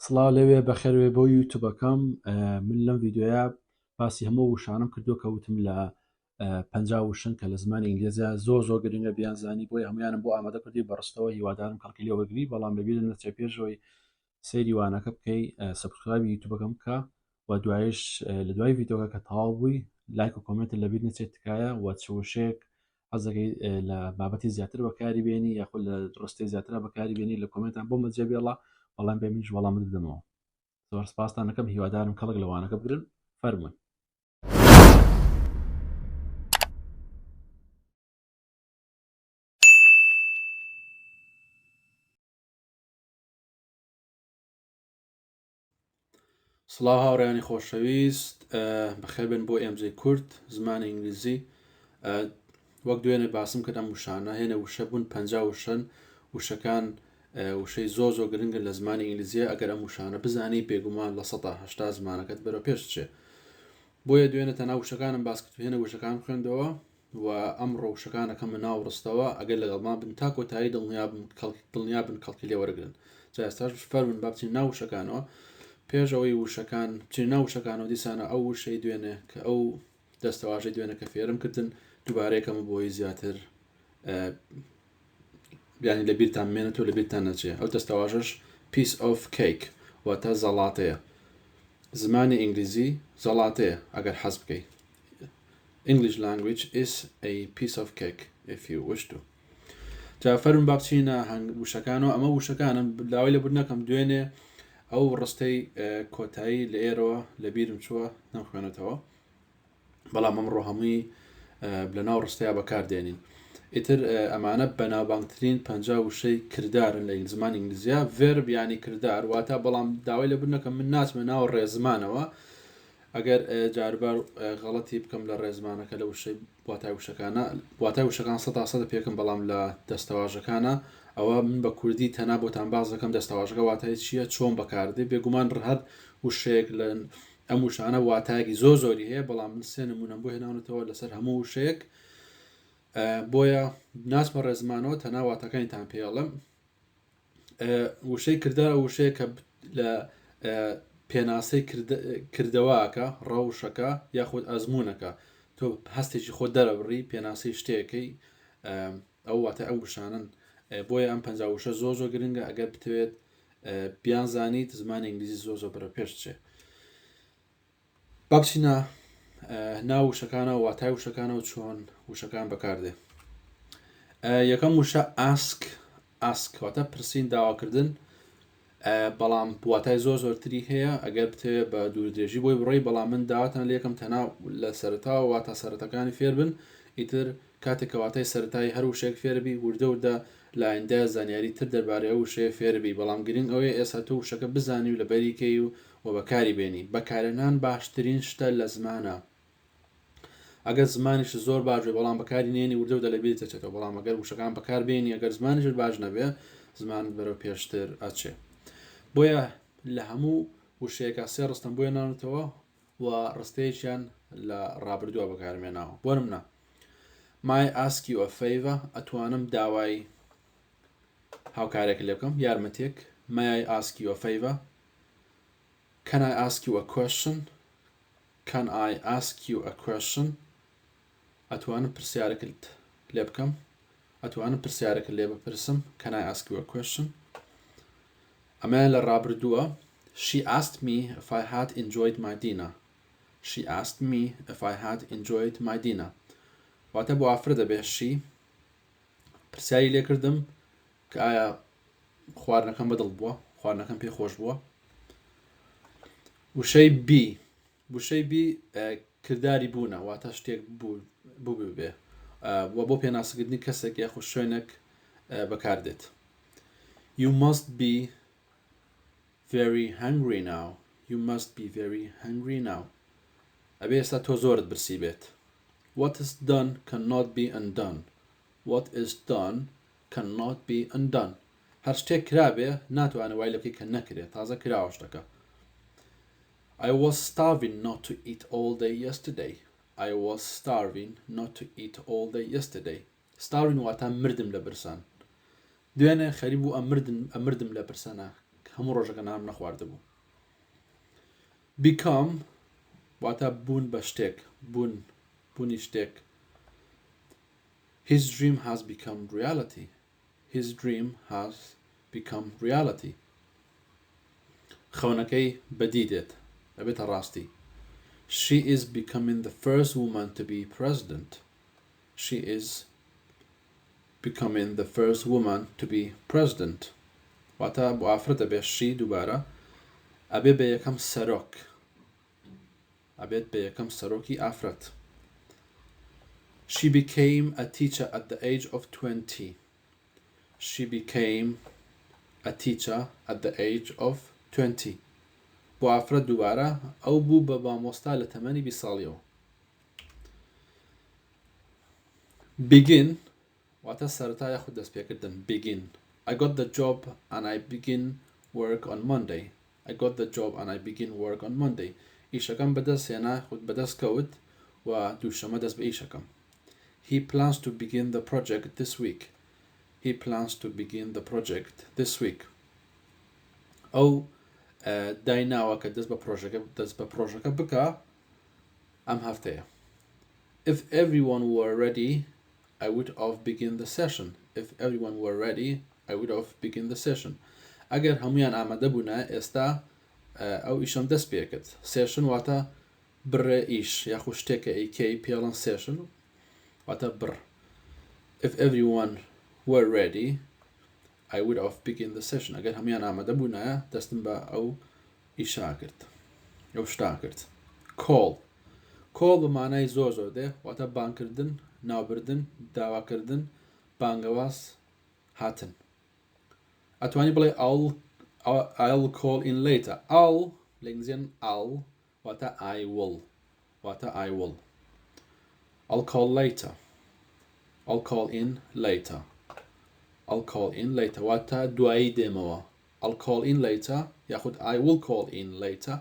سڵاو لەوێ بەخێربێ بۆ یوتوبەکەم من لەم ڤیدیۆیە باسی هەموو وشانم کردو کە وتم لە 50 وشن کە لە زمانی ئینگلیزیا زۆر زۆر گرنگە بیانزانی بۆیە هەمویانم بۆ ئامادە کردی بەڕستەوە هیوادارم کەڵکی لێ وەرگری بەڵام لەبیرت نەچێ پێشەوەی سەیری وانەکە بکەی subscribe ی یوتوبەکەم بکە و دوایش لە دوای ڤیدیۆکە کە تەواو بووی لایک و comment لەبیر نەچێت تکایە و چ وشەیەک حەزەکەی لە بابەتی زیاتر بەکاری بێنی یاخود لە ڕستەی زیاترا بەکاری بێنی لە comment ان بۆ مەجێ بێڵە بەڵام بێ منیش وەڵامت بدەمەوە زۆر سپاستان دەکەم هیوادارم کەڵک لە وانەکە بگرن فەرموون. سڵاو هاوڕێیانی خۆشەویست بەخێربێن بۆ ئێمجەی کورد زمانی ئینگلیزی وەک دوێنێ باسم کرد ئەم وشانە هێنە وشە بوون پ وشەن وشەکان وشەی زۆر زۆر گرنگن لە زمانی ئینگلیزیە ئەگەر ئەم وشانە بزانی بێگومان لە 180 زمانەکەت بەرەو پێش چێ بۆیە دوێنێ تەنها وشەکانم باس کرد هێنە وشەکان خوێندەوە و ئەمڕۆ وشەکان ئەکەمە ناو ڕستەوە ئەگەر لەگەڵمان بن تا کۆتایی دڵنیابم دڵنیا بن کەڵکی لێ وەرەگرن جا ئێستاش فەرموون با بچین ناو وشەکانەوە پێش ئەوەی وشەکان بچین ناو وشەکانەوە دیسانە ئەو وشەی دوێنێ کە ئەو دەستەواژەی دوێنێ کە فێرم کردن دووبارەیەکەمە بۆی زیاتر بیانی لە بیرتان بمێنێت و لە بیرتان نەچێ ئەو دەستەواژەش piece of cake واتە زەڵاتەیە زمانی ئینگلیزی زەڵاتەیە ئەگەر حەز بکەی English language is a piece of cake if you wish to جا فەرموون با بچینە هەنگ وشەکانەوە ئەمە وشەکانم داوای لە بور نەکەم دوێنێ ئەو ڕستەی کۆتایی لە ئێرەوە لە بیرم چووە نەمخوێنێتەوە بەڵام ئەمڕۆ هەمووی لە ناو ڕستەیا بەکاردێنین ئیتر ئەمانە بەناوبانگترین پ وشەی کردارن لە زمان ئینگلیزیا verb ینی کردار واتە بەڵام داوای لە بور نەکەم من ناچمە ناو ڕێزمانەوە ئەگەر جاربار غەڵەتی بکەم لە ڕێزمانەکە لە وشەی واتای وشەکانە واتای وشەکان سە تا سەد پێکم بەڵام لە دەستەواژەکانە ئەوە من بە کوردی تەنا بۆتان باس دەکەم دەستەواژەکە واتای چییە چۆن بەکاردێ بێگومان هەر وشەیەک لە ئەم وشانە واتایەکی زۆر زۆری هەیە بەڵام من سێ نمونەم بۆ هێناونەتەوە لەسەر هەموو وشەیەک بۆیە ناچمە ڕێزمانەوە تەنا واتەکانیتان پێڵم وشەی کردار ئەو وشەیە کە لە پێناسەی کردەوەکە ڕەوشەکە یاخود ئەزمونەکە تۆ هەستێکی خۆ دەرەبڕی پێناسەی شتێکەکەی ئەو واتە ئەو وشانن بۆیە ئەم پ وشە زۆر زۆر گرنگە ئەگەر بتەوێت بیانزانیت زمانی ئینگلیزی زۆر زۆر بەرە پێش چێ با بچینە ناو وشەکانەوە واتای وشەکانەوە چۆن وشەکان بەکاردێ یەکەم وشە ask ask واتە پرسین داواکردن بەڵام واتای زۆر زۆرتری هەیە ئەگەر بتەوێ بە دوور درێژی بۆی بڕۆی بەڵام من داواتان لەکەم تەنا لە سەرتاوە واتا سەرەتەکانی فێربن ئیتر کاتێک کە واتای سەرەتایی هەر وشەیەک فێربی وردە وردە لە ئایندە زانیاری تر دەربارەی ئەو وشەیە فێربی بەڵام گرنگ ئەوەیە ئێستا تۆ وشەکە بزانی و لەبەری کەی و وە بەکاری بێنی بەکارهێنان باشترین شتە لە زمانا ئەگەر زمانیشت زۆر باش بێ بەڵام بەکاری نێنی وردە وردە لەبیرت دەچێتەوە بەڵام ئەگەر وشەکان بەکار بێنی ئەگەر زمانیشت باش نەبێ زمانت بەرەو پێشتر ئەچێ بۆیە لە هەموو وشەیەکە سێ ڕستم بۆیە ناونەتەوە و ڕستەیەکیان لە ڕابردووە بەکارمێناوە بۆ نمونە May I ask you a favor ئەتوانم داوای هاوکارێک لێ بکەم یارمەتێک May I ask you a favor Can I ask you a question Can I ask you a question ئەتوانم پرسیارێکت لێ بکەم ئەتوانم پرسیارێکت لێ بپرسم Can I ask you a question ئەمەیان لە ڕابردووە She asked me if I had enjoyed my dinner She asked me if I had enjoyed my dinner واتە بۆ ئافرەت دەبێ she پرسیاری لێ کردم کە ئایا خواردنەکەم بەدڵ بووە خواردنەکەم پێ خۆش بووە وشەی be وشەی be کرداری بوونە واتە شتێک بوو ببێ و بۆ پێناسەکردنی کەسێک یاخود شوێنێک بەکاردێت You must be very hungry now You must be very hungry now ئەبێ ئێستا تۆ زۆرت برسی بێت What is done cannot be undone What is done cannot be undone هەر شتێک کرابێ ناتوانێ وای لێ بکەی کە نەکرێ تازە کراوە شتەکە I was starving not to eat all day yesterday I was starving not to eat all day yesterday Starving واتە مردم لە برسان دوێنێ خەریک بوو ئەمردن ئەمردم لە برسانە. هەموو ڕۆژەکە نانم نەخواردبوو. Become واتە بوون بە شتێک، بوون، بوونی شتێک. His dream has become reality. His dream has become reality. خەونەکەی بەدی دێت، ئەبێتە ڕاستی. She is becoming the first woman to be president. She is becoming the first woman to be president. واتە بۆ ئافرەت ئەبێ she دووبارە ئەبێ بە یەکەم سەرۆک. ئەبێت بە یەکەم سەرۆکی ئافرەت. She became a teacher at the age of 20. She became a teacher at the age of 20. بۆ ئافرەت دووبارە ئەو بوو بە مامۆستا لە تەمەنی 20 ساڵیەوە. Begin واتە سەرەتا یاخود دەستپێکردن Begin I got the job and I begin work on Monday I got the job and I begin work on Monday ئیشەکەم بەدەست هێنا یاخود بەدەست کەوت و دووشەمە دەست بە ئیشەکەم He plans to begin the project this week He plans to begin the project this week ئەو دایناوە کە دەست بە پرۆژەکە دەست بە پرۆژەکە بکە ئەم هەفتەیە If everyone were ready I would of begin the session If everyone were ready I would of begin the session ئەگەر هەمویان ئامادە بوونایە ئێستا ئەو ئیشەم دەست پێکرد session واتە بڕێ ئیش یاخود شتێک کە ئەیکەی پێڵەن session واتە بڕ If everyone were ready I would of begin the session ئەگەر هەمویان ئامادە بوونایە دەستم بە ئەو ئیشە کرد ئەو شتە کرد Call Call بە مانای زۆر زۆر دێ واتە بانگکردن ناوبردن داواکردن بانگەواز هاتن ئەتوانی بڵێ I'll I'll call in later I'll لە ئینگلیزیان I'll واتە I will واتە I will I'll call later I'll call in later I'll call in later واتە دوایی دێمەوە I'll call in later یاخود I will call in later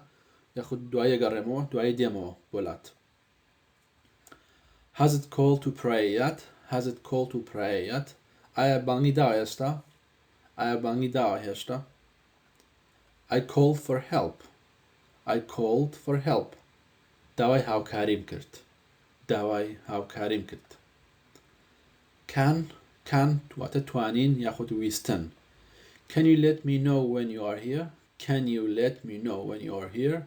یاخود دوایی ئەگەڕێمەوە دوایی دێمەوە بۆ لات Has it called to pray yet? Has it called to pray yet? ئایا بانگی داوە ئێستا؟ ئایا بانگی داوە هێشتا؟ I called for help. I called for help. داوای هاوکاریم کرد. داوای هاوکاریم کرد. Can can واتە توانین یاخود ویستن. Can you let me know when you are here? Can you let me know when you are here?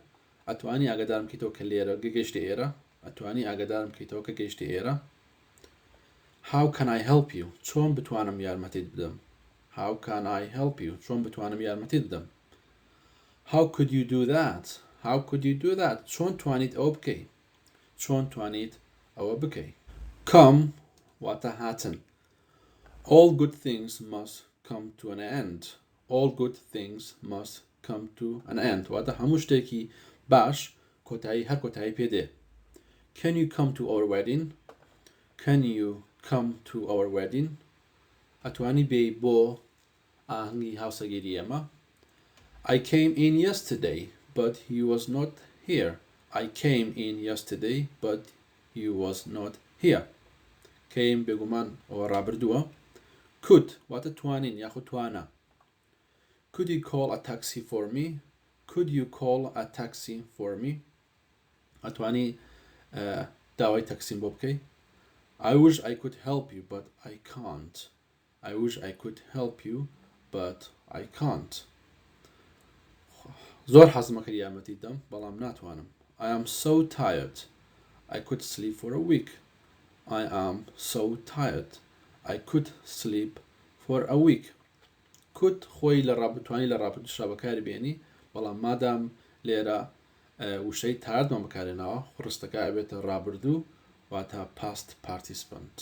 ئەتوانی ئاگادارم بکەیتەوە کە لێرە گەیشتی ئێرە؟ ئەتوانی ئاگادارم بکەیتەوە کە گەیشتی ئێرە؟ How can I help you? چۆن بتوانم یارمەتیت بدەم؟ How can I help you? چۆن بتوانم یارمەتیت بدەم؟ How could you do that? How could you do that? چۆن توانیت ئەوە بکەی؟ چۆن توانیت ئەوە بکەی؟ Come واتە هاتن. All good things must come to an end. All good things must come to an end. واتە هەموو شتێکی باش کۆتایی هەر کۆتایی پێ دێ. Can you come to our wedding? Can you come to our wedding? ئەتوانی بێی بۆ ئاهەنگی هاوسەرگیری ئێمە؟ I came in yesterday but he was not here. I came in yesterday but he was not here. Came بێگومان ئەوە ڕابردووە. Could واتە توانین یاخود توانا. Could you call a taxi for me? Could you call a taxi for me? ئەتوانی داوای تەکسیم بۆ بکەی؟ I wish I could help you but I can't. I wish I could help you but I can't. زۆر حەزمە کرد یارمەتیت دەم بەڵام ناتوانم. I am so tired. I could sleep for a week. I am so tired. I could sleep for a week. Could خۆی لە ڕابتوانی لە ڕابردووشا بەکاری بێنی بەڵام مادام لێرە وشەی tired مان بەکارهێناوە ڕستەکە ئەبێتە ڕابردوو واتە past participant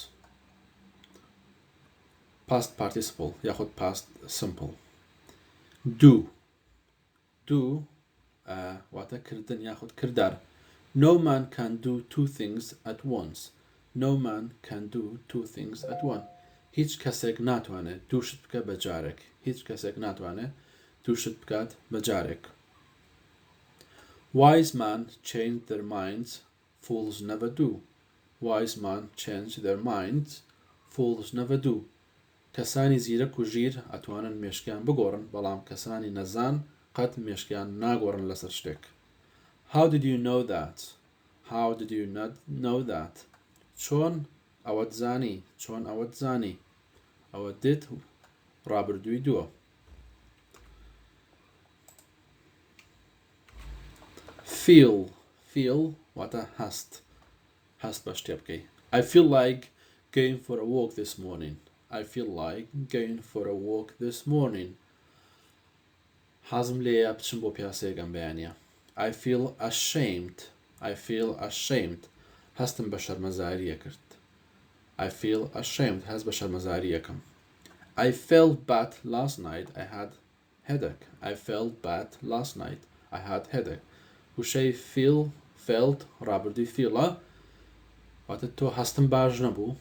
past participle یاخود past simple do do واتە کردن یاخود کردار No man can do two things at once No man can do two things at once هیچ کەسێک ناتوانێت دوو شت بکە بە جارێک هیچ کەسێک ناتوانێت دوو شت بکات بە جارێک Wise man change their minds fools never do Wise man change their minds fools never do. کەسانی زیرەک و ژیر ئەتوانن مێشکیان بگۆڕن بەڵام کەسانی نەزان قەت مێشکیان ناگۆڕن لەسەر شتێک How did you know that How did you know that چۆن ئەوەت زانی چۆن ئەوەت زانی ئەوە did ڕابردووی دووە. Feel Feel واتە هەست هەست بە شتێ بکەی I feel like going for a walk this morning I feel like going for a walk this morning حەزم لێیە بچم بۆ پیاسەیەک ئەم بەیانیە I feel ashamed I feel ashamed هەستم بە شەرمەزاریە کرد I feel ashamed هەست بە شەرمەزاری ئەکەم I felt bad last night I had headache I felt bad last night I had headache وشەی feel felt ڕابردووی فیڵە واتە تۆ هەستم باش نەبوو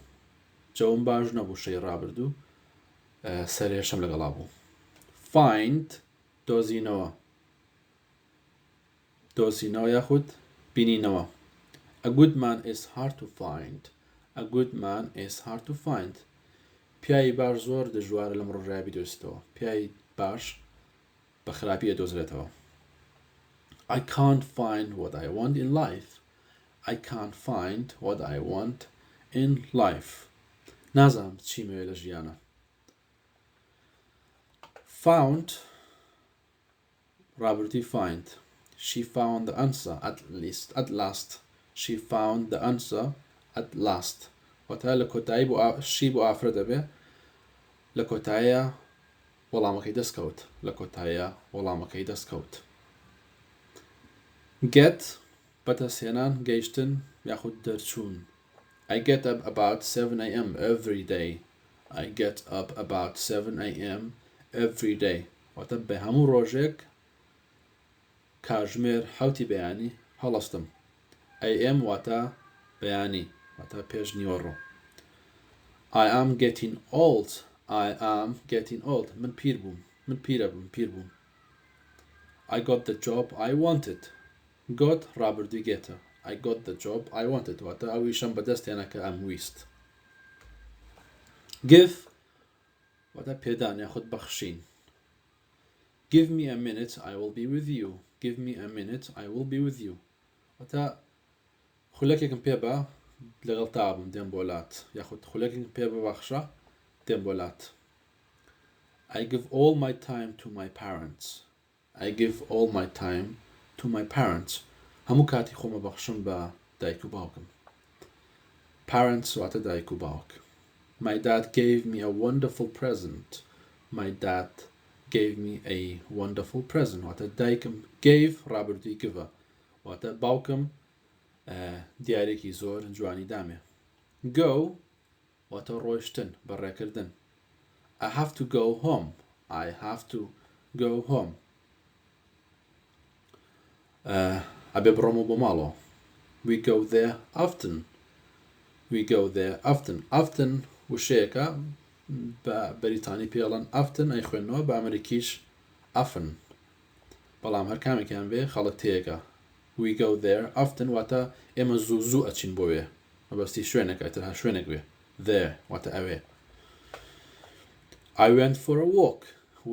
جەوم باش نەبوو شەی ڕابردوو سەرێشەم لەگەڵا بوو find دۆزینەوە دۆزینەوە یاخود بینینەوە A good man is hard to find A good man is hard to find پیاوی باش زۆر دژوارە لەم ڕۆژایە بیدۆزیتەوە پیاوی باش بە خراپی ئەدۆزرێتەوە I can't find what I want in life I can't find what I want in life نازانم چیمەوێ لە ژیانە Found ڕابردووی find She found the answer at least at last She found the answer at last واتە لە کۆتایی بۆ شی بۆ ئافرەت دەبێ لە کۆتاییا وەڵامەکەی دەست کەوت لە کۆتاییا وەڵامەکەی دەست کەوت Get بەدەستهێنان گەیشتن یاخود دەرچوون I get up about 7 a.m. every day I get up about 7 a.m. every day واتە بە هەموو ڕۆژێک کاژمێر حەوتی بەیانی هەڵەستم. AM واتە بەیانی واتە پێش نیوەڕۆ. I am getting old I am getting old من پیر بووم من پیرە بووم پیر بووم. I got the job I wanted got ڕابردووی گێتە I got the job I wanted واتە ئەو ئیشەم بەدەست هێنا کە ئەمویست. Give واتە پێدان یاخود بەخشین. Give me a minute I will be with you Give me a minute I will be with you واتە خولەکێکم پێ بە لەگەڵ تا بم دێم بۆ لات یاخود خولەکێکم پێ ببەخشە دێم بۆ لات I give all my time to my parents I give all my time to my parents هەموو کاتی خۆمە بەخشم بە دایک و باوکم Parents واتە دایک و باوک My dad gave me a wonderful present My dad gave me a wonderful present واتە دایکم gave ڕابردووی گڤە واتە باوکم دیارێکی زۆر جوانی دامێ Go واتە ڕۆیشتن بەڕێکردن I have to go home I have to go home ئەبێ بڕۆمەوە بۆ ماڵەوە We go there often We go there often Often وشەیەکە بە بەریتانی پێڵەن often ئەیخوێنەوە بە ئەمریکیش often بەڵام هەر کامێکیان بێ خەڵک تێیەکە We go there often واتە ئێمە زوو زوو ئەچین بۆ وێ مەبەستی شوێنێکە ئیتر هەر شوێنێک بێ there واتە ئەوێ I went for a walk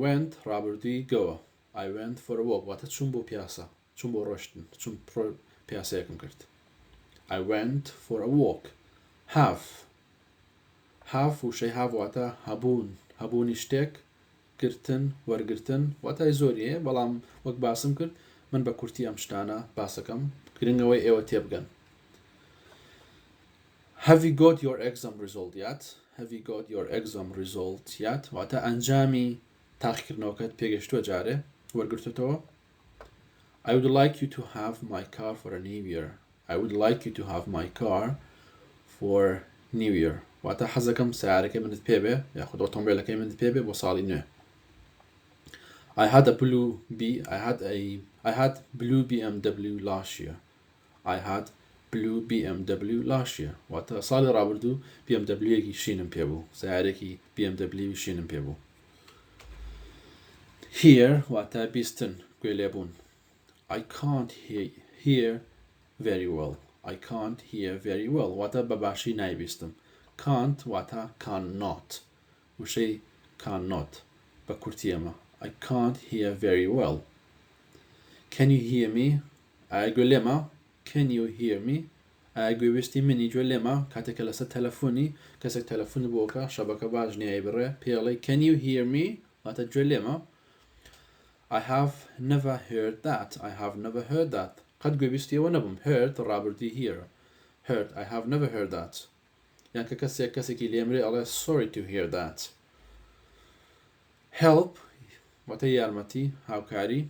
went ڕابردووی گەوە I went for a walk واتە چووم بۆ پیاسە چووم بۆ ڕۆشتن چووم پیاسەیەکم کرد I went for a walk have have وشەی have واتە هەبوون هەبوونی شتێک گرتن وەرگرتن واتای زۆری هەیە بەڵام وەک باسم کرد من بە کورتی ئەم شتانە باسەکەم گرنگەوەی ئێوە تێبگەن Have you got your exam result yet? Have you got your exam result yet? واتە ئەنجامی تاقیکردنەوەکەت پێگەشتووە جارێ وەرگرتوتەوە I would like you to have my car for a new year. I would like you to have my car for new year. واتە حەزەکەم سەیارەکەی منت پێ بێ یاخود ئۆتۆمبیلەکەی منت پێ بێ بۆ ساڵی نوێ. I had a blue B I had a I had blue BMW last year. I had blue BMW last year. واتە ساڵی ڕابردوو BMW یەکی شینم پێ بوو. سەیارێکی BMW شینم پێ بوو. Hear واتە بیستن، گوێ لێبوون. I can't hear very well. I can't hear very well واتە بە باشی نایبیستم. Can't واتە cannot. وشەی cannot بە کورتی ئەمە I can't hear very well. Can you hear me؟ ئایا گوێ لێمە؟ Can you hear me؟ ئایا گوێبیستی منی گوێ لێمە؟ کاتێک کە لەسەر تەلەفۆنی کەسێک تەلەفۆنت بۆ ئەکا شەبەکە باش نییە ئەیبڕێ پێی ئەڵێی Can you hear me؟ واتە گوێ لێمە. I have never heard that I have never heard that قەت گوێبیستی ئەوە نەبووم heard ڕابردووی hear heard I have never heard that یان کە کەسێک کەسێکی لێمرێ ئەڵێ sorry to hear that Help واتە یارمەتی، هاوکاری.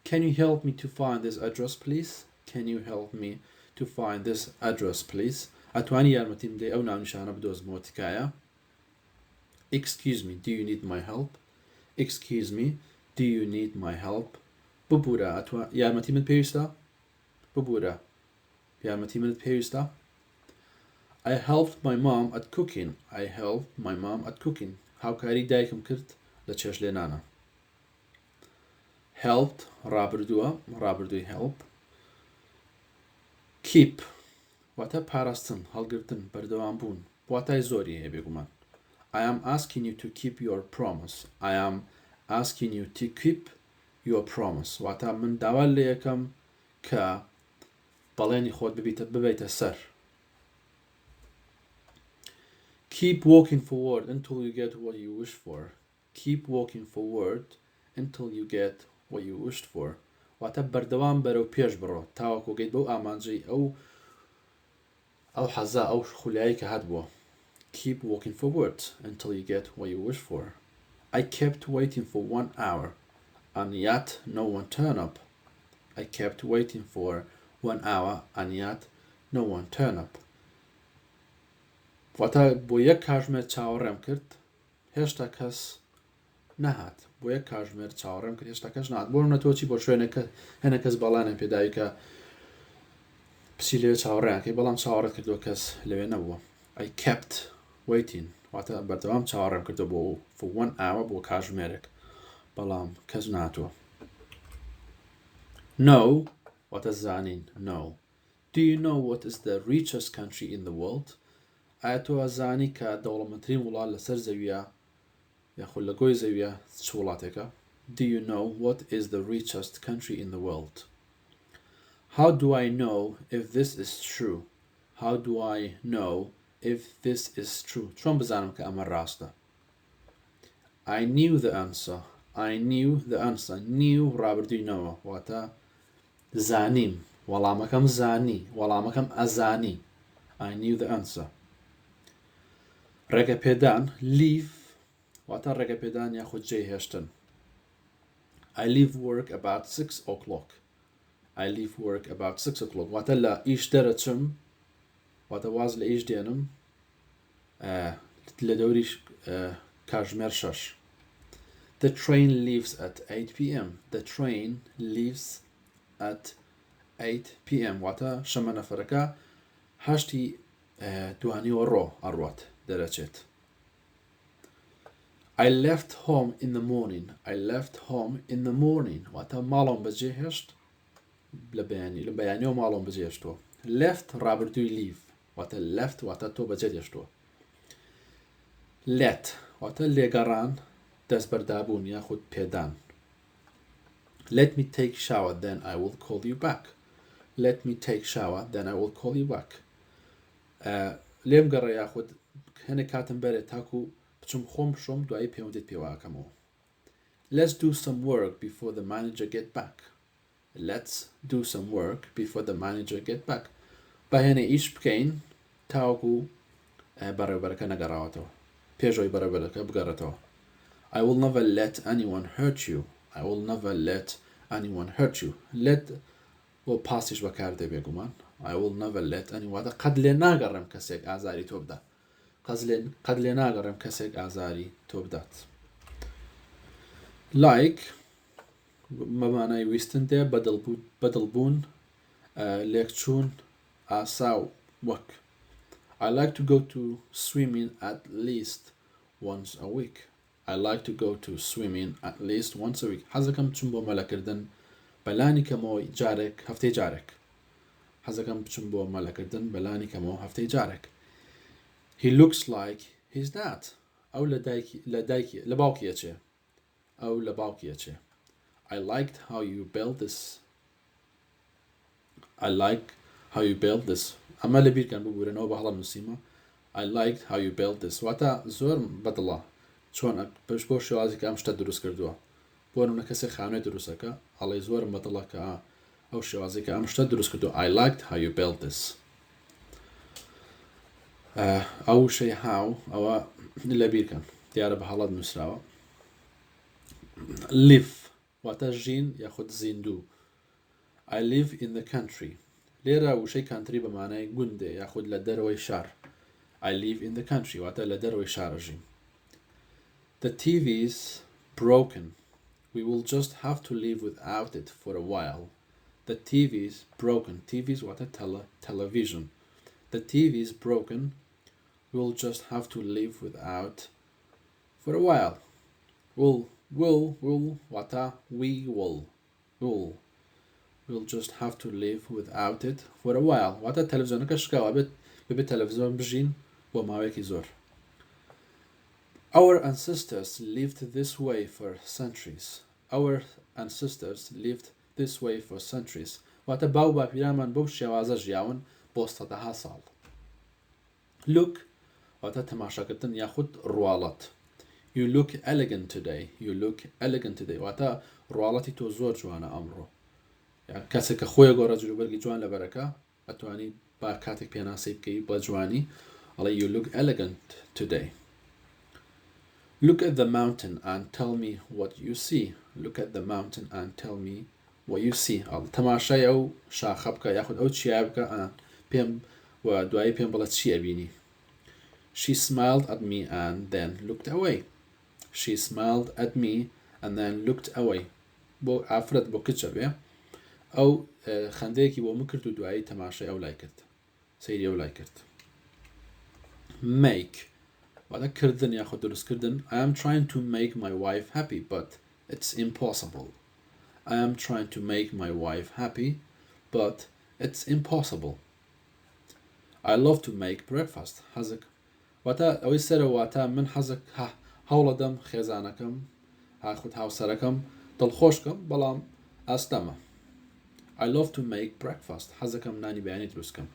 Can you help me to find this address please? Can you help me to find this address please? ئەتوانی یارمەتیم بدەی ئەو ناونیشانە بدۆزمەوە تکایە؟ Excuse me, do you need my help? Excuse me, do you need my help? ببورە ئەتوا یارمەتی من پێویستە؟ ببورە یارمەتی منت پێویستە؟ I helped my mom at cooking. I helped my mom at cooking. هاوکاری دایکم کرد لە چێشتلێنانا. Helped ڕابردووە، ڕابردووی help. Keep واتە پاراستن، هەڵگرتن، بەردەوام بوون. واتای زۆری هەیە بێگومان. I am asking you to keep your promise. I am asking you to keep your promise. واتە من داوا لێ ئەکەم کە بەڵێنی خۆت ببیتە ببەیتە سەر. Keep walking forward until you get what you wish for Keep walking forward until you get what you wished for واتە بەردەوام بەرەو پێش بڕۆ تاوەکو گەیت بەو ئامانجەی ئەو ئەو حەزە ئەو خولیای کە هەتبووە Keep walking forward until you get what you wish for I kept waiting for one hour and yet no one turned up I kept waiting for one hour and yet no one turned up واتە بۆ یەک کاژمێر چاوەڕێم کرد هێشتا کەس نەهات بۆ یەک کاژمێر چاوەڕێم کرد هێشتا کەس نات بۆ منە تۆ چی بۆ شوێنێک کە هەنە کەس بەڵانیان پێداوی کە بچی لەوێ چاوەڕێیان کەی بەڵام چاوەڕێت کردووە کەس لەوێ نەبووە I kept waiting واتە بەردەوام چاوەڕێم کردو بۆ for one hour بۆ کاژمێرێک بەڵام کەس ناتوە No واتە زانین No Do you know what is the richest country in the world ئایا تۆ ئەزانی کە دەوڵەمەندترین وڵات لەسەر زەویە یاخود لە گۆی زەویە چ وڵاتێکە؟ Do you know what is the richest country in the world How do I know if this is true How do I know if this is true چۆن بزانم کە ئەمە ڕاستە؟ I knew the answer I knew the answer knew ڕابردووی نەوە واتە زانیم وەڵامەکەم زانی وەڵامەکەم ئەزانی I knew the answer ڕێگەپێدان leave واتە ڕێگەپێدان یاخود جێهێشتن I leave work about 6 o'clock I leave work about 6 o'clock واتە لە ئیش دەرەچم واتە واز لە ئیش دێنم لە دەوری کاژمێر شەش. The train leaves at 8 PM. The train leaves at 8 PM. واتە شەمەنەفەرەکە هەشتی دوانیوەڕۆ ئەڕوات دەرەچێت. I left home in the morning. I left home in the morning. واتە ماڵم بەجێهێشت لە بەیانی لە بەیانیەوە ماڵم بەجێهێشتووە. Left ڕابردووی leave واتە left واتە تۆ بەجێت هێشتووە. Let واتە لێگەڕان، دەستبەردابوون یاخود پێدان. Let me take shower then I will call you back. Let me take shower then I will call you back. لێم گەڕێ یاخود هەنێک کاتم بەرێ تاکو بچم خۆم بشۆم دوایی پەیوەندیت پێوە ئەکەمەوە. Let's do some work before the manager get back. Let's do some work before the manager get back با هێنێ ئیش بکەین تاوەکو بەڕێوبەرەکە نەگەڕاوەتەوە پێش ئەوەی بەڕێوبەرەکە بگەڕێتەوە I will never let anyone hurt you I will never let anyone hurt you let بۆ پاسیش بەکاردێ بێگومان I will never let anyone واتە قەت لێ ناگەڕێم کەسێک ئازاری تۆ بدا قەت لێ ناگەڕێم کەسێک ئازاری تۆ بدات like بە مانای ویستن دێ، بەدڵ بوون، لێکچوون، ئاسا و وەک. I like to go to swimming at least once a week. I like to go to swimming at least once a week. حەزەکەم بچم بۆ مەلەکردن بەلانی کەمەوە جارێک هەفتەی جارێک. حەزەکەم بچم بۆ مەلەکردن بەلانی کەمەوە هەفتەی جارێک. He looks like his dad. ئەو لە دایکی لە دایکی لە باوکی ئەچێ ئەو لە باوکی ئەچێ I liked how you built this I like how you built this ئەمە لە بیرکەن ببورنەوە بە هەڵە نووسیمە I liked how you built this واتە زۆر بەدڵە چۆن پشت بۆ شێوازی کە ئەم شتە دروست کردووە بۆ نمونە کەسێک خانوێ دروستەکە ئەڵێ زۆرم بەدڵە کە ئەو شێوازی کە ئەم شتە دروست کردو I liked how you built this ئەو شەی هاو ئەوە لەبیرکەن دیارە بە هەڵەت نووسراوە live واتە ژین یاخود زیندوو I live in the country لێرە وشەی country بە مانای گوندێ یاخود لە دەرەوەی شار I live in the country واتە لە دەرەوەی شار ئەژیم The TV's broken We will just have to live without it for a while The TV's broken TV's واتە تەلە تەلەڤیژن The TV's broken We will just have to live without for a while Will will will واتە we will will We'll just have to live without it for a while واتە تەلەڤزیۆنەکە شکاوە بێت بەبێ تەلەڤزیۆن بژین بۆ ماوەیەکی زۆر Our ancestors lived this way for centuries Our ancestors lived this way for centuries واتە باو باپیرانمان بەو شێوازە ژیاون بۆ سەدەها ساڵ Look واتە تەماشاکردن یاخود ڕواڵەت. You look elegant today. You look elegant today. واتە ڕواڵەتی تۆ زۆر جوانە ئەمڕۆ. یان کەسێک کە خۆی گۆڕە جلوبەرگی جوان لەبەرەکە ئەتوانی با کاتێک پێناسەی بکەی بە جوانی ئەڵێ you look elegant today. Look at the mountain and tell me what you see. Look at the mountain and tell me what you see. ئەڵ تەماشای ئەو شاخە بکە یاخود ئەو چیایە بکە پێم و دوایی پێم بڵێ چی ئەبینی She smiled at me and then looked away She smiled at me and then looked away بۆ ئافرەت بۆ کچە بێ ئەو خەندەیەکی بۆ من کرد و دوایی تەماشای ئەو لای کرد سەیری ئەو لای کرد make واتە کردن یاخود دروستکردن I am trying to make my wife happy but it's impossible I am trying to make my wife happy but it's impossible I love to make breakfast حەزک واتە ئەوەی سەرەوە واتە من حەزک هەوڵەدەم خێزانەکەم هاخود هاوسەرەکەم دڵخۆش کەم بەڵام ئاستەمە I love to make breakfast حەزەکەم نانی بەیانی دروست کەم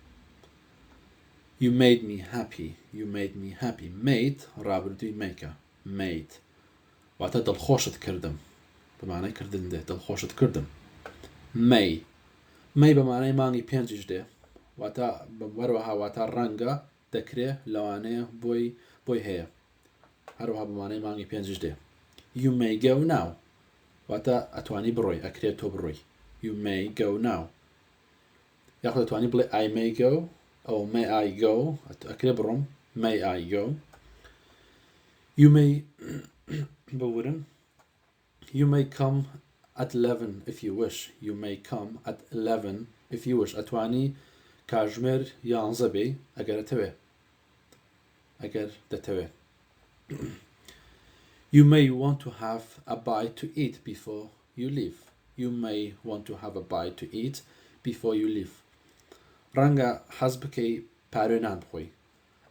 You made me happy You made me happy made ڕابردووی مەیکە made واتە دڵخۆشت کردم بە مانای کردن دێ دڵخۆشت کردم May May بە مانای مانگی پێنجیش دێ واتە وەروەها واتە ڕەنگە دەکرێ لەوانەیە بۆی بۆی هەیە هەروەها بە مانای مانگی پێنجیش دێ You may go now واتە ئەتوانی بڕۆی ئەکرێ تۆ بڕۆی You may go now یاخود ئەتوانی بڵێ I may go ئەو may I go ئەکرێ بڕۆم may I go You may ببورن You may come at 11 if you wish You may come at 11 if you wish ئەتوانی کاژمێر یانزە بێی ئەگەر ئەتەوێ ئەگەر دەتەوێ You may want to have a bite to eat before you leave You may want to have a bite to eat before you leave ڕەنگە حەز بکەی پاروێ نان بخۆی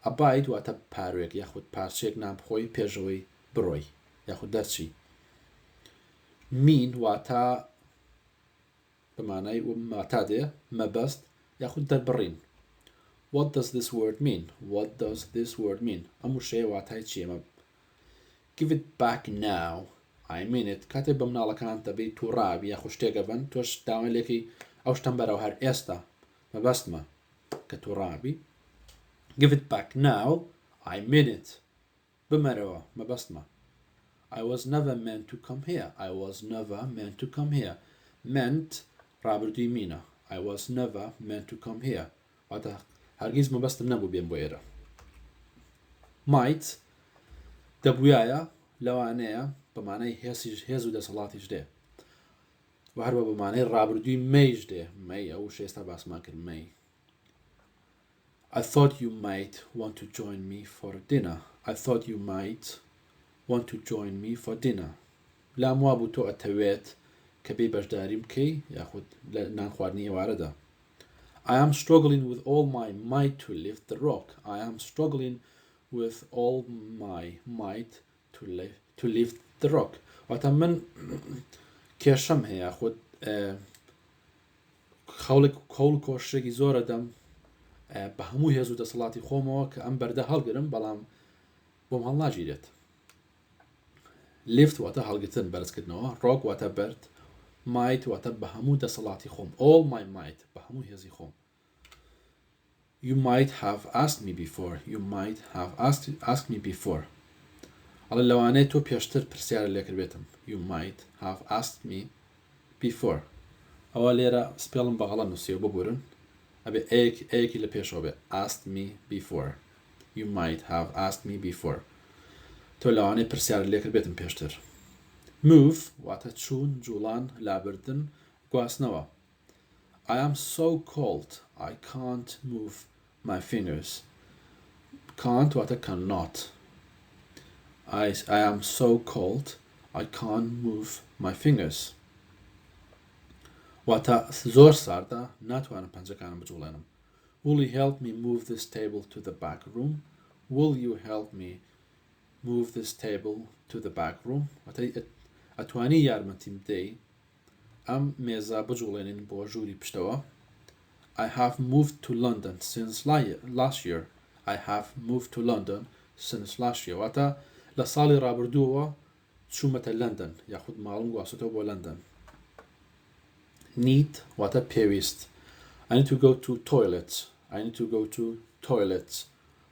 A bite واتە پاروێک یاخود پارچەیەک نان بخۆی پێشەوەی بڕۆی یاخود دەرچی Mean واتە بە مانای واتا دێ مەبەست یاخود دەربڕین What does this word mean? What does this word mean? ئەم وشەیە واتای چییە؟ Give it back now I mean it کاتێک بە مناڵەکانت دەبەی تووڕە ئەبی یاخود شتێک ئەبەن تۆش داوای لێکەی ئەو شتەم بەرەوە هەر ئێستا مەبەستمە کە تووڕە ئەبی Give it back now I mean it بمەرەوە مەبەستمە I was never meant to come here I was never meant to come here meant ڕابردووی مینە I was never meant to come here واتە هەرگیز مەبەستم نەبوو بێم بۆ ئێرە might دەبووایە لەوانەیە بە مانای هێزیش هێز و دەسەڵاتیش دێ و هەروە بە مانای ڕابردووی مەیش دێ مەی ئەو شێستا باسمان کرد مەی I thought you might want to join me for dinner I thought you might want to join me for dinner لام وابوو تۆ ئەتەوێت کە بێی بەشداریم بکەی یاخود لە نان خواردنی ئێوارەدا I am struggling with all my might to lift the rock I am struggling with all my might to to lift the rock واتە من کێشەم هەیە خۆت خەڵک کۆڵ کۆششێکی زۆرە دەم بە هەموو هێز و دەسەڵاتی خۆمەوە کە ئەم بەردە هەڵگرم بەڵام بۆم هەڵناگیرێت lift واتە هەڵگرتن بەرزکردنەوە ڕۆک واتە بەرد might واتە بە هەموو دەسەڵاتی خۆم all my might بە هەموو هێزی خۆم You might have asked me before You might have asked, asked me before ئەڵێ لەوانەیە تۆ پێشتر پرسیارت لێکردبێتم You might have asked me before ئەوە لێرە spell م بە غەڵەت نووسیوە ببورن ئەبێ ئەیەک ئەیەکی لە پێشەوە بێ asked me before You might have asked me before تۆ لەوانەیە پرسیارت لێکردبێتم پێشتر Move واتە چوون جوڵان لابردن گواستنەوە I am so cold I can't move my fingers can't واتە cannot I, I am so cold I can't move my fingers واتە زۆر ساردە ناتوانم پەنجەکانم بجوڵێنم Will you help me move this table to the back room? Will you help me move this table to the back room? واتە ئەتوانی یارمەتیم بدەی ئەم مێزە بجوڵێنین بۆ ژووری پشتەوە I have moved to London since last year I have moved to London since last year واتە لە ساڵی ڕابردووەوە چوومەتە لەندەن یاخود ماڵم گواستۆتەوە بۆ لەندەن Need واتە پێویست I need to go to toilet I need to go to toilet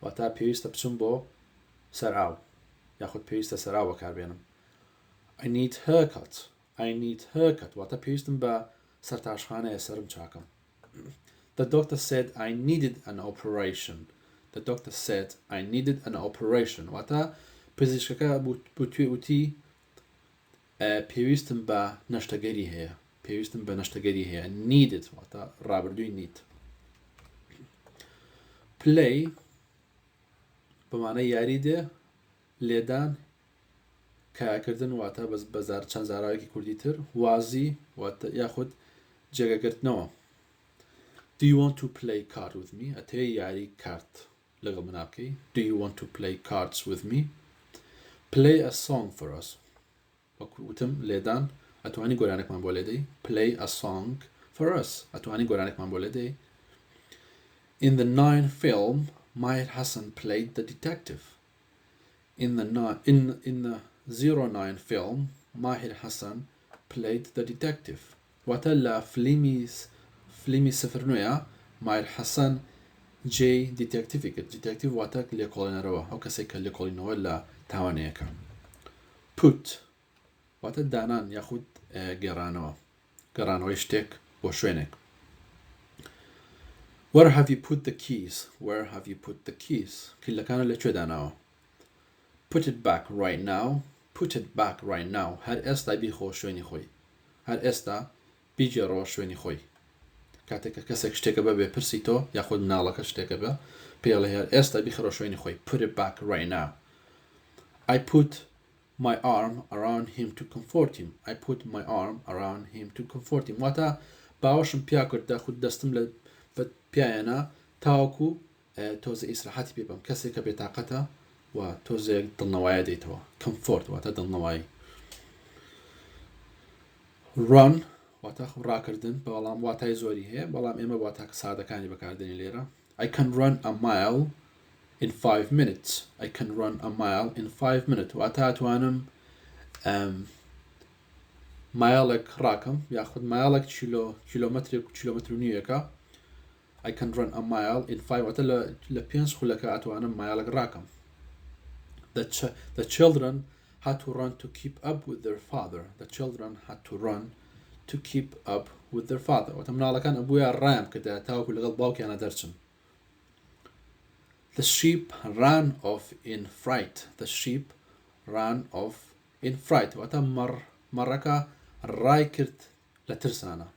واتە پێویستە بچم بۆ سەرئاو یاخود پێویستە سەرئاو بەکاربێنم I need haircut I need haircut واتە پێویستم بە سەرتاشخانەیە سەرم چاکەم. The doctor said I needed an operation. The doctor said I needed an operation. واتە پزیشکەکە بوتوێ وتی پێویستم بە نەشتەگەری هەیە. پێویستم بە نەشتەگەری هەیە. Needed واتە ڕابردووی need. Play بەمانە یاری دێ لێدان کایەکردن واتە بە بە زار چەند زاراوەیەکی کوردی تر وازی واتە یاخود جێگەگرتنەوە Do you want to play card with me ئەتەوێ یاری کارت لەگەڵ منا بکەی Do you want to play cards with me Play a song for us وەک وتم لێدان ئەتوانی گۆرانێکمان بۆ لێدەی Play a song for us ئەتوانی گۆرانێکمان بۆ لێدەی In the nine film Mahir Hassan played the detective In the in in the 09 film Mahir Hassan played the detective واتە لە فلیمی فلیمی سفر نۆیا ماهیر حەسەن جێی detective ی کرد detective واتە لێکۆڵێنەرەوە ئەو کەسێک کە لێکۆڵینەوە لە تاوانەیەکە put واتە دانان یاخود گێڕانەوە گەڕانەوەی شتێک بۆ شوێنێک Where have you put the keys? Where have you put the keys? کلیلەکانت لە کوێ داناوە؟ Put it back right now. Put it back right now. هەر ئێستا بیخۆ شوێنی خۆی. هەر ئێستا بیگێڕەوە شوێنی خۆی. کاتێک کە کەسێک شتێکە بە بێ پرسی تۆ یاخود مناڵەکە شتێکە بە پێڵێ هەر ئێستا بیخەرەوە شوێنی خۆی. Put it back right now. I put my arm around him to comfort him I put my arm around him to comfort him واتە باوەشم پیا کرد داخود دەستم لە بە پیایەنا تاوەکو تۆزێ ئیسراحەتی پێ بەم کەسێک کە بێتاقەتە و تۆزێک دڵنەوایە دەیتەوە comfort واتە دڵنەوایی run واتە ڕاکردن بەڵام واتای زۆری هەیە بەڵام ئێمە واتا سادەکانی بەکاردێنین لێرە I can run a mile in five minutes I can run a mile in five minutes واتە ئەتوانم مایڵێک ڕاکەم یاخود مایڵێک کیلۆ کیلۆمەترێک کیلۆمەتر و نیوێکە I can run a mile in five واتە لە پێنج خولەکە ئەتوانم مایڵێک ڕاکەم The, ch the children had to run to keep up with their father. The children had to run to keep up with their father. واتە مناڵەکان ئەبووە ڕایان بکردایە تاوەکو لەگەڵ باوکیانە دەرچن. The sheep ran off in fright. The sheep ran off in fright. واتە مەڕ مەڕەکە ڕای کرد لە ترسانە.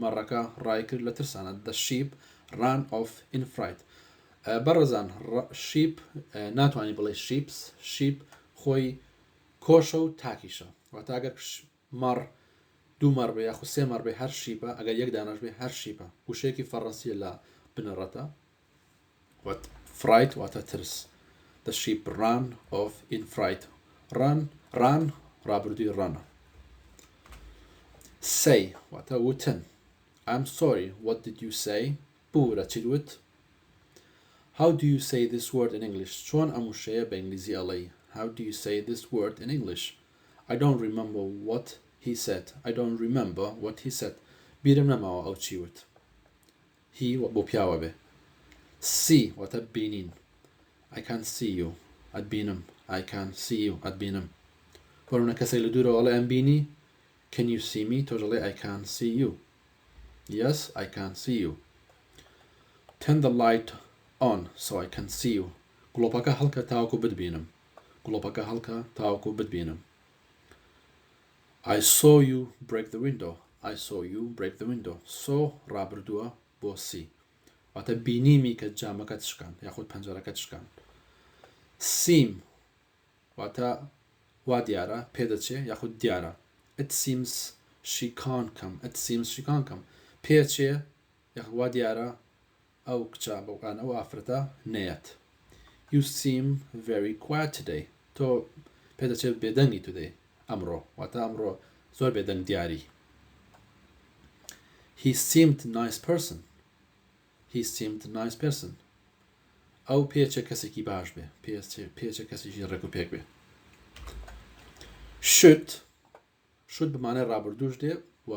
مەڕەکە ڕای کرد لە ترسانە. The sheep ran off in fright. بەڕێزان sheep ناتوانانی بڵێ sheeps sheep خۆی کۆشە و تاکیشە واتە ئەگەر مەڕ دوو مەڕ بێ یاخود سێ مەڕ بێ هەر sheep ە ئەگەر یەک دانەش بێ هەر sheep ە وشەیەکی فەڕەنسیە لە بنەڕەتە وات fright واتە ترس. The sheep ran off in fright. Run, ran ڕابردووی ڕەنە. Say واتە وتن. I'm sorry, what did you say? ببورە چیت وت؟ How do you say this word in English? چۆن ئەم وشەیە بە ئینگلیزی ئەڵێی؟ How do you say this word in English? I don't remember what he said. I don't remember what he said. بیرم نەماوە ئەو چی وت. He بۆ پیاوە بێ. See واتە بینین. I can see you. ئەتبینم. I can see you. ئەتبینم. بۆ نمونە کەسێک لە دوورەوە ئەڵێ ئەمبینی؟ Can you see me? تۆش ئەڵێی I can see you. Yes, I can see you. Turn the light on so I can see you. گڵۆپەکە هەڵکە تاوەکو بتبینم. گڵۆپەکە هەڵکە تاوەکو بتبینم. I saw you break the window. I saw you break the window. Saw ڕابردووە بۆ see. واتە بینیمی کە جامەکەت شکاند یاخود پەنجەرەکەت شکاند. Seem واتە وا دیارە، پێدەچێ یاخود دیارە. It seems she can't come. It seems she can't come. پێچێ یاخود وا دیارە ئەو کچە بەوان ئەو ئافرەتە نەیەت. You seem very quiet today. تۆ پێدەچێت بێدەنگی today ئەمڕۆ واتە ئەمڕۆ زۆر بێدەنگ دیاری. He seemed nice person. He seemed nice person. ئەو پێچێ کەسێکی باش بێ پێچێ کەسێکی ڕێک و پێک بێ. Should Should بە مانای ڕابردووش دێ و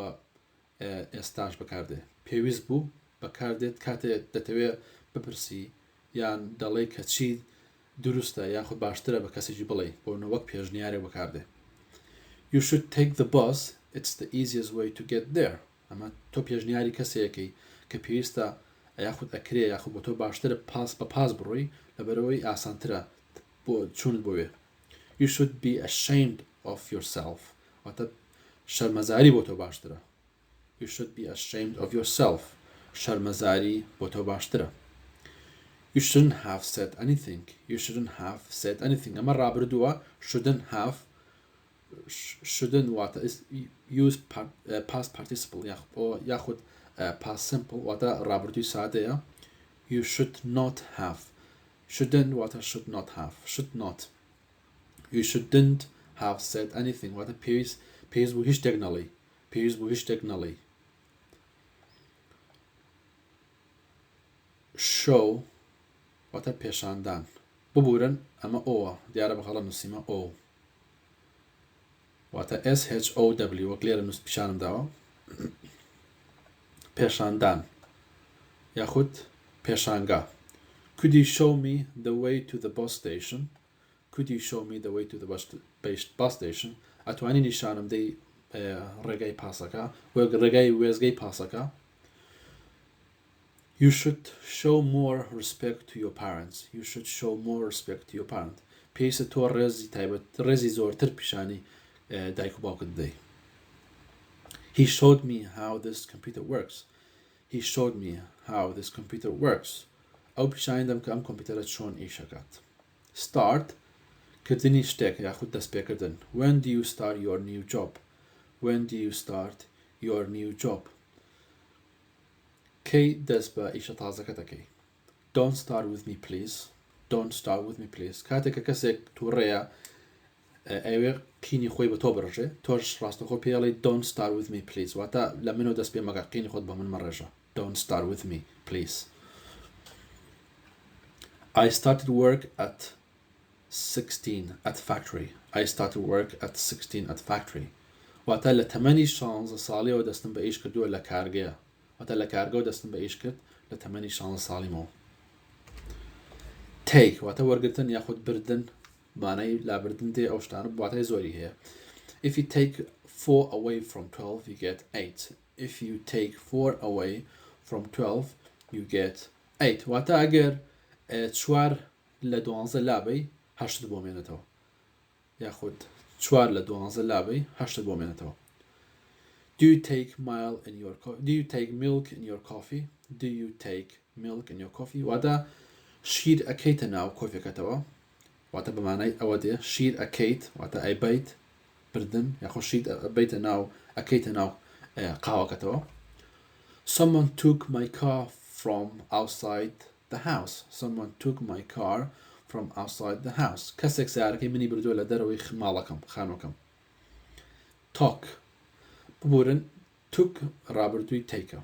ئێستاش بەکاردێ. پێویست بوو بەکاردێت کاتێ دەتەوێ بپرسی یان دەڵێی کە چی دروستە یاخود باشترە بە کەسێکی بڵێی بۆ نمونە وەک پێشنیارێک بەکاردێ. You should take the bus, it's the easiest way to get there. ئەمە تۆ پێشنیاری کەسێکەی کە پێویستە یاخود ئەکرێ یاخود بۆ تۆ باشترە پاس بە پاس بڕۆی لەبەرئەوەی ئاسانترە بۆ چوونت بۆ وێ. You should be ashamed of yourself واتە شەرمەزاری بۆ تۆ باشترە. You should be ashamed of yourself شەرمەزاری بۆ تۆ باشترە. You shouldn't have said anything You shouldn't have said anything ئەمە ڕابردووە shouldn't have shouldn't واتە use past participle یاخود past simple واتە ڕابردووی سادەیە. You should not have Shouldn't واتە should not have should not You shouldn't have said anything واتە پێویست پێویست بوو هیچ شتێک نەڵێی پێویست بوو هیچ شتێک نەڵێی Show واتە پێشاندان ببورن ئەمە ئۆوە دیارە بە هەڵە نووسیمە ئۆ واتە SHOW وەک لێرە نووس پیشانم داوە پێشاندان یاخود پێشانگا Could you show me the way to the bus station Could you show me the way to the bus, bus station ئەتوانی نیشانم دەی ڕێگای پاسەکە وەک ڕێگای وێزگەی پاسەکە You should show more respect to your parents You should show more respect to your parent پێویستە تۆ ڕێزی تایبەت ڕێزی زۆرتر پیشانی دایک و باوکت بدەی He showed me how this computer works He showed me how this computer works ئەو پیشانی دەم کە ئەم کۆمپیوتەرە چۆن ئیشەکات Start کردنی شتێک یاخود دەستپێکردن When do you start your new job When do you start your new job کەی دەست بە ئیشە تازەکەت ئەکەی؟ Don't start with me please Don't start with me please کاتێک کە کەسێک تووڕەیە ئەیەوێ قینی خۆی بە تۆ بڕژێ تۆش ڕاستەخۆ پێی ئەڵێی Don't start with me please واتە لە منەوە دەست پێ مەکە قینی خۆت بە من مەڕێژە Don't start with me please I started work at 16 at factory I started work at 16 at factory واتە لە تەمەنی شانزە ساڵیەوە دەستم بە ئیش کردووە لە کارگەیە واتە لە کارگەوە دەستم بە ئیش کرد لە تەمەنی شانزە ساڵیمەوە Take واتە وەرگرتن یاخود بردن مانای لابردن دێ ئەو شتانە واتای زۆری هەیە If you take 4 away from 12 you get 8 If you take 4 away from 12 you get 8 واتە ئەگەر چوار لە دوانزە لابەی هەشتت بۆ مێنێتەوە یاخود چوار لە دوانزە لابەی هەشتت بۆ مێنێتەوە Do you take mile in your Do you take milk in your coffee Do you take milk in your coffee واتە شیر ئەکەیتە ناو کۆفیەکەتەوە واتە بە مانای ئەوە دێ شیر ئەکەیت واتە ئەیبەیت بردن یاخۆ شیر ئەبەیتە ناو ئەکەیتە ناو قاوەکەتەوە Someone took my car from outside the house. Someone took my car from outside the house. کەسێک سەیارەکەی منی بردووە لە دەرەوەی ماڵەکەم، خانووەکەم. Talk. ببورن took ڕابردووی take ە.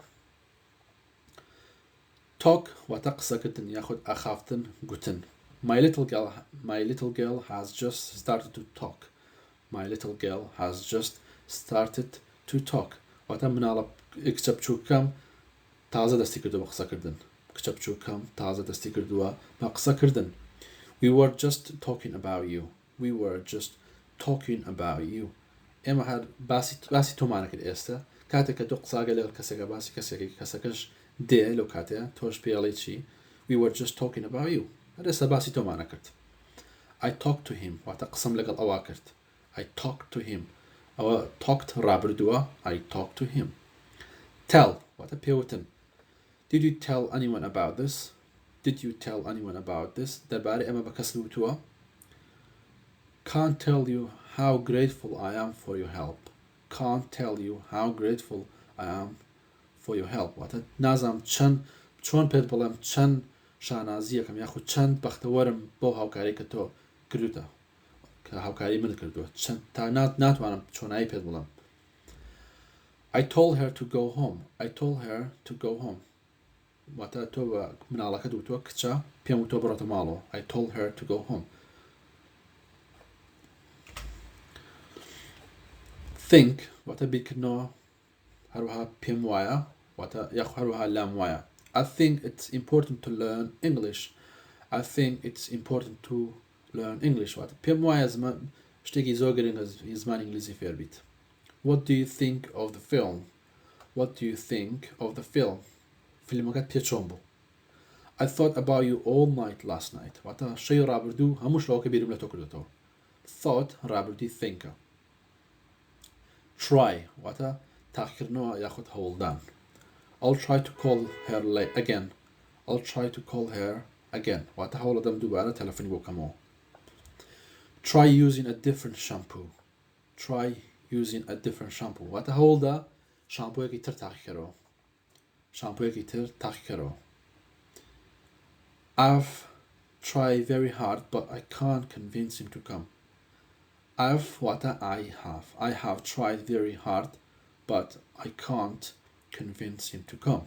Talk واتە قسەکردن یاخود ئاخافتن، گوتن. My little girl My little girl has just started to talk. My little girl has just started to talk. واتە مناڵە کچە بچووکەکەم تازە دەستی کردووە بە قسەکردن. کچە بچووکەکەم تازە دەستی کردووە بە قسەکردن. We were just talking about you. We were just talking about you. ئێمە هەر باسی باسی تۆمانە کرد ئێستا کاتێک کە تۆ قساگە لەگەڵ کەسێکە باسی کەسێکی کەسەکەش دێ لەو کاتەیە تۆش پێڵی چی We were just talking about you. هەر ئێستا باسی تۆمانە کرد. I talked to him واتە قسەم لەگەڵ ئەوا کرد. I talked to him ئەوە talked ڕابردووە I talked to him. Tell واتە پێوتن. Did you tell anyone about this? Did you tell anyone about this? دەربارەی ئەمە بە کەست وتووە؟ Can't tell you how grateful I am for your help. Can't tell you how grateful I am for your help. واتە نازانم چەند چۆن پێت بڵێم چەند شانازییەکەم یاخود چەند بەختەوەرم بەو هاوکاری کە تۆ کردوتە کە هاوکاری منت کردووە چەند تا ناتوانم چۆنایی پێت بڵێم. I told her to go home. I told her to go home. واتە تۆ بە مناڵەکەت وتووە کچە پێم وتووە بڕۆتە ماڵەوە. I told her to go home. Think واتە بیرکردنەوە هەروەها پێم وایە واتە یاخ هەروەها لام وایە. I think it's important to learn English. I think it's important to learn English واتە پێم وایە زمان شتێکی زۆر گرنگە زمانی ئینگلیزی فێر بیت. What do you think of the film? What do you think of the film? فیلمەکەت پێ چۆن بوو؟ I thought about you all night last night. واتە شەوی ڕابردوو هەموو شەوەکە بیرم لە تۆ کردۆتەوە. Thought ڕابردووی think-ە. Try واتە تاقیکردنەوە یاخود هەوڵدان. I'll try to call her again. I'll try to call her again. واتە هەوڵەدەم دووبارە تەلەفۆنی بۆ بکەمەوە. Try using a different shampoo. Try using a different shampoo. واتە هەوڵدە شامپۆیەکی تر تاقیکەرەوە. شامپۆیەکی تر تاقیکەرەوە. I've tried very hard but I can't convince him to come. I've واتە I have. I have tried very hard but I can't convince him to come.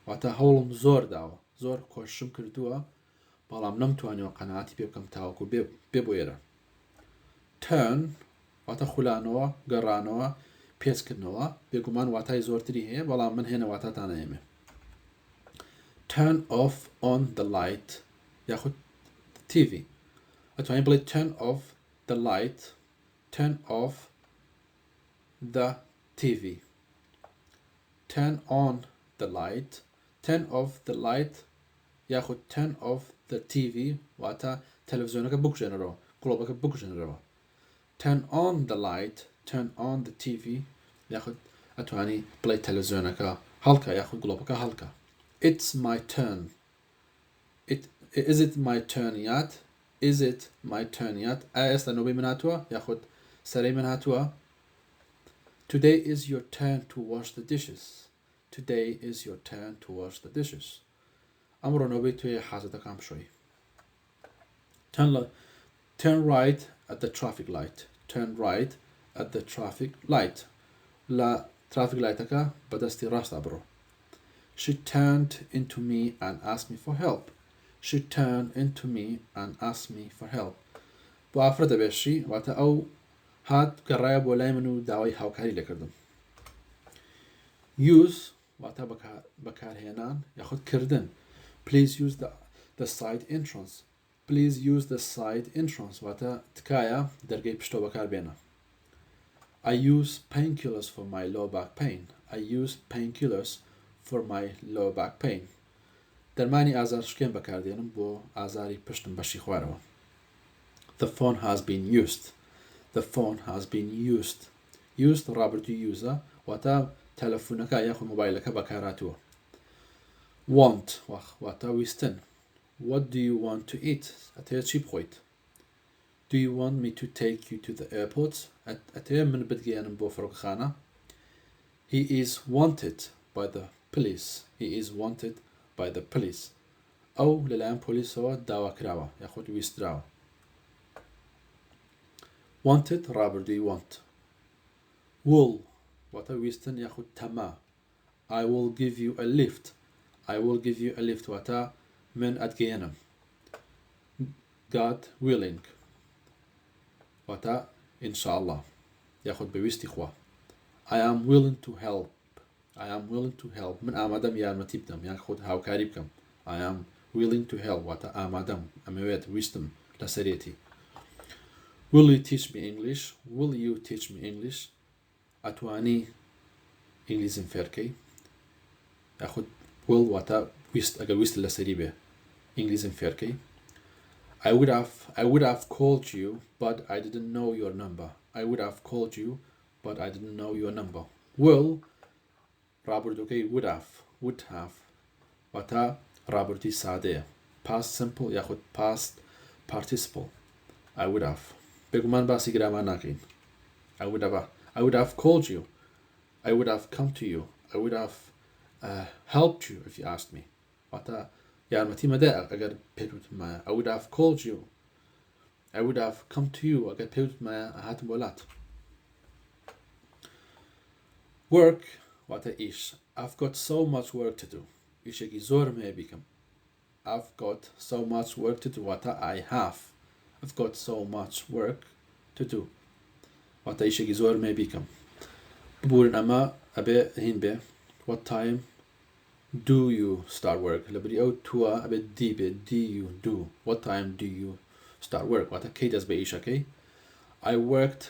واتە هەوڵم زۆر داوە، زۆر کۆششم کردووە بەڵام نەمتوانیوە قەناعەتی پێ بکەم تاوەکو بێ بێ بۆ ئێرە. Turn واتە خولانەوە، گەڕانەوە، پێچکردنەوە، بێگومان واتای زۆرتری هەیە بەڵام من هێنە واتاتان ئەیەمێ. Turn off on the light یاخود TV. ئەتوانی بڵێ turn off the light، turn off the TV. Turn on the light، turn off the light یاخود turn off the TV واتە تەلەفزیۆنەکە بکوژێنەرەوە، گڵۆپەکە بکوژێنەرەوە. Turn on the light، turn on the TV یاخود ئەتوانی بڵێی تەلەفزیۆنەکە هەڵکە یاخود گڵۆپەکە هەڵکە. It's my turn. It, is it my turn yet? Is it my turn yet? ئایا ئێستا نۆبەی من هاتووە یاخود سەرەی من هاتووە؟ Today is your turn to wash the dishes. Today is your turn to wash the dishes. ئەمڕۆ نۆبەی تۆیە حاجەتەکان بشۆی. Turn, turn right at the traffic light. Turn right at the traffic light. لە ترافیک لایتەکە بە دەستی ڕاستدا بڕۆ. She turned into me and asked me for help. She turned into me and asked me for help. بۆ ئافرەت دەبێت she واتە ئەو هات گەڕایە بۆ لای من و داوای هاوکاری لێکردم. Use واتە بەکارهێنان یاخود کردن. Please use the, the side entrance. Please use the side entrance واتە تکایە دەرگەی پشتەوە بەکاربێنە. I use painkillers for my low back pain. I use painkillers for my low back pain. دەرمانی ئازارشکێن بەکاردێنم بۆ ئازاری پشتم بەشی خوارەوە. The phone has been used. The phone has been used. Used ڕابردووی use ە واتە تەلەفونەکە یاخود مۆبایلەکە بەکارهاتووە. Want واتە ویستن. What do you want to eat? ئەتەوێت چی بخۆیت؟ Do you want me to take you to the airport? ئەتەوێت من بتگەیەنم بۆ فڕۆکەخانە؟ He is wanted by the police. He is wanted by the police. ئەو لەلایەن پۆلیسەوە داواکراوە یاخود ویستراوە. Wanted ڕابردووی want. Will واتە ویستن یاخود تەما. I will give you a lift. I will give you a lift واتە من ئەتگەیەنم. God willing واتە ان شاء اللە یاخود بە ویستی خوا. I am willing to help. I am willing to help من ئامادەم یارمەتی بدەم یان خود هاوکاری بکەم. I am willing to help واتە ئامادەم، ئەمەوێت، ویستم لەسەرێتی. Will you teach me English? Will you teach me English? ئەتوانی ئینگلیزیم فێرکەی؟ یاخود will واتە ویست ئەگەر ویست لەسەری بێ ئینگلیزم فێرکەی. I would have I would have called you but I didn't know your number. I would have called you but I didn't know your number. Will ڕابردووەکەی would have would have واتە ڕابردووی سادەیە past simple یاخود past participle I would have بێگومان باسی گراما ناکەین I would have I would have called you I would have come to you I would have uh, helped you if you asked me واتە یارمەتی مەدە ئەگەر پێت وتمایە I would have called you I would have come to you ئەگەر پێت وتمایە هاتم بۆ لات Work واتە ئیش I've got so much work to do ئیشێکی زۆرم هەیە بیکەم I've got so much work to do واتە I have I've got so much work to do واتە ئیشێکی زۆرم هەیە بیکەم ببورن ئەمە ئەبێ هین بێ What time do you start work لەبری ئەو تووە ئەبێت دی بێ do you do What time do you start work واتە کەی دەست بە ئیشەکەی I worked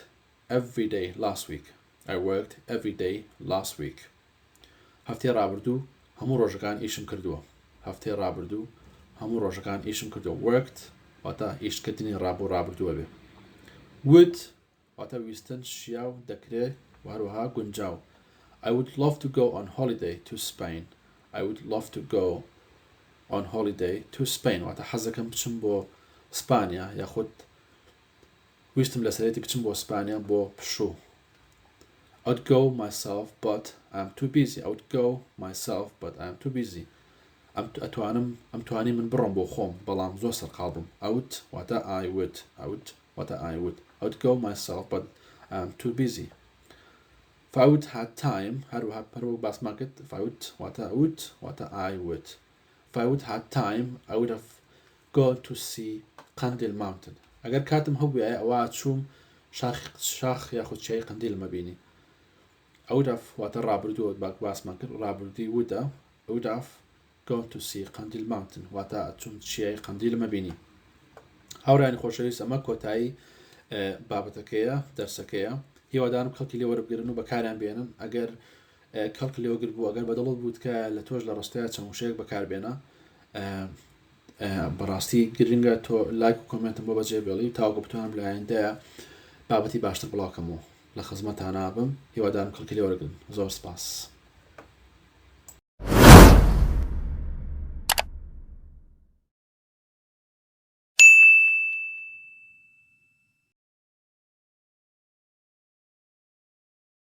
every day last week I worked every day last week هەفتەی ڕابردوو هەموو ڕۆژەکان ئیشم کردووە هەفتەی ڕابردوو هەموو ڕۆژەکان ئیشم کردووە worked واتە ئیشکردنی ڕابوو ڕابردووە بێ would واتە ویستن شیاو دەکرێ و هەروەها گونجاو I would love to go on holiday to Spain I would love to go on holiday to Spain واتە حەزەکەم بچم بۆ سپانیا یاخود ویستم لەسەرێتی بچم بۆ سپانیا بۆ پشوو I'd go myself but I'm too busy I would go myself but I'm too busy ئەم ئەتوانم ئەم توانی من بڕۆم بۆ خۆم بەڵام زۆر سەرقاڵ بووم I would واتە I would I would واتە I would I would go myself but I'm too busy If I would had time هەروەها هەروەک باسمان کرد If I would واتە would واتە I would If I would had time I would have Gone to see قەندیل mountain ئەگەر کاتم هەبوویایە ئەوا چووم شاخ شاخ یاخود چیای قەندیلم ئەبینی. I would have واتە ڕابردووە باک باسمان کرد ڕابردووی would ە I would have gone to see قەندیل mountain واتە ئەچووم چیای قەندیلم ئەبینی. هاوڕێیانی خۆشەویست ئەمە کۆتایی بابەتەکەیە دەرسەکەیە هیوادارم کەڵکی لێ وەربگرن و بەکاریان بێنن ئەگەر کەڵک لێوەگر بوو ئەگەر بەدڵت بوو تکایە لە تۆش لە ڕستەیە چەند وشەیەک بەکاربێنە بەڕاستی گرنگە تۆ لایک و comment م بۆ بەجێ بێڵی تاوەکو بتوانم لە ئایندەیە بابەتی باشتر بڵاوکەمەوە لە خزمەتانابم هیوادارم کەڵکی لێ وەرگن زۆر سپاس.